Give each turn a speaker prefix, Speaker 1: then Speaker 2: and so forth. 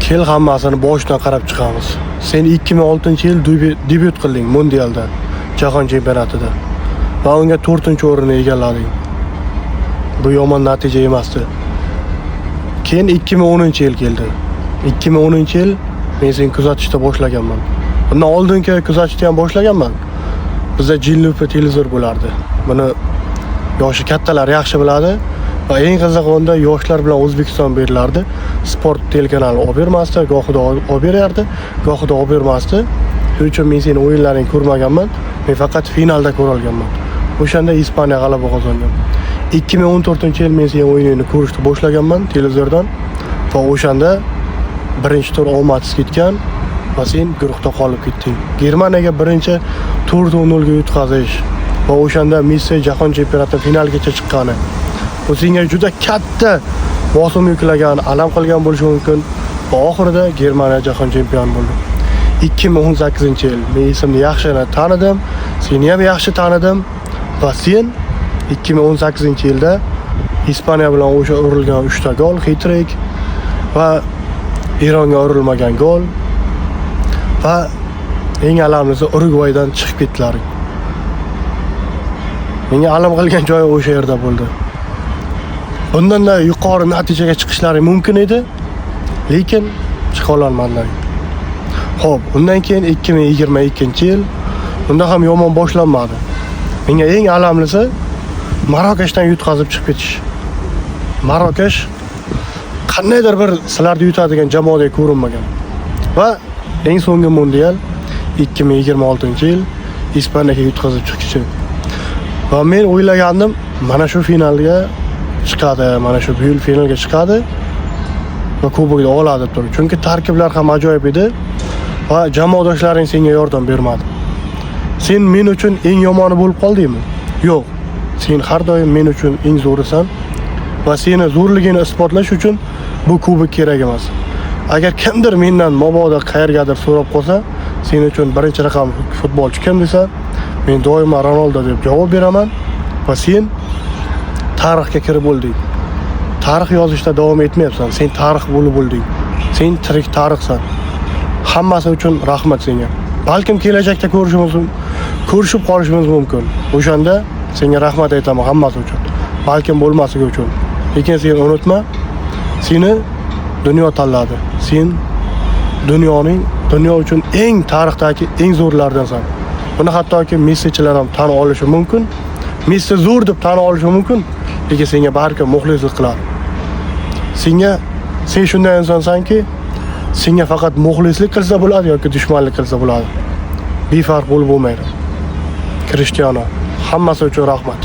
Speaker 1: Kel, hammasini boshidan qarab chiqamiz. Sen 2006-yil debyut qilding mundialda, jahon chempionatida va unga 4-o'rinni egallading. Bu yomon natija emasdi. Keyin 2010-yil keldi. 2010-yil men seni kuzatishda boshlaganman. Bundan oldingi kuzatishda ham boshlaganman. Bizda Jinlupa televizor bo'lardi. Buni yoshi kattalar yaxshi biladi va eng qizig'i, unda yoshlar bilan O'zbekiston berilardi. Sport telekanali olib bermasdi, gohida olib berardi, gohida olib bermasdi. Shuning uchun men seni o'yinlaringni ko'rmaganman. Men faqat finalda ko'ra olganman. O'shanda Ispaniya g'alaba qozongan. 2014-yil men seni o'yiningni ko'rishni boshlaganman televizordan va o'shanda birinchi tur omadsiz ketgan va sen guruhda qolib ketding. Germaniyaga birinchi 4-0 ga yutqazish va o'shanda Messi jahon chempionati finaligacha chiqqani. Bu senga juda katta bosim yuklagan, alam qilgan bo'lishi mumkin va oxirida Germaniya jahon chempioni bo'ldi. 2018-yil men esimni yaxshi tanidim, seni ham yaxshi tanidim va sen 2018-yilda Ispaniya bilan o'sha urilgan 3 ta gol, хет-трик va Eronga urilmagan gol va eng alamlisi, Urugvaydan chiqib ketdilar. Menga alam qilgan joyi o'sha yerda bo'ldi. Bundan-da yuqori natijaga chiqishlari mumkin edi, lekin chiqa olmadilar. Xo'p, undan keyin 2022-yil, unda ham yomon boshlanmadi. Menga eng alamlisi Marokashdan yutqazib chiqib ketish. Marokash qandaydir bir sizlarni yutadigan jamoadek ko'rinmagan. Va eng so'nggi mundial, 2026-yil, Ispaniyaga yutqazib chiqishi. Va men o'ylagandim, mana shu finalga chiqadi, mana shu bu yil finalga chiqadi va kubokni oladi deb turib. Chunki tarkiblar ham ajoyib edi va jamoadoshlaring senga yordam bermadi. Sen men uchun eng yomoni bo'lib qoldingmi? Yo'q. Sen har doim men uchun eng zo'risan va seni zo'rligingni isbotlash uchun bu kubok kerak emas. Agar kimdir mendan mabodo qayergadir so'rab qolsa, sen uchun birinchi raqam futbolchi kim desa, men doimo Ronaldo deb javob beraman va sen tarixga kirib bo'lding. Tarix yozishda davom etmayapsan. Sen tarix bo'lib bo'lding. Sen tirik tarixsan. Hammasi uchun rahmat senga. Balkim kelajakda ko'rishib qolishimiz mumkin. O'shanda senga rahmat aytaman hammasi uchun. Balkim bo'lmasligi uchun. Lekin sen unutma, seni dunyo tanladi. Sen dunyo uchun eng tarixdagi eng zo'rlardansan. Buni hattoki Messichilar ham tan olishi mumkin. Messi zo'r deb tan olishi mumkin, lekin senga baribir muxlislik qiladi. Senga, sen shunday insonsanki, senga faqat muxlislik qilsa bo'ladi yoki dushmanlik qilsa bo'ladi. Befarq bo'lib bo'lmaydi. Cristiano, hammasi uchun rahmat.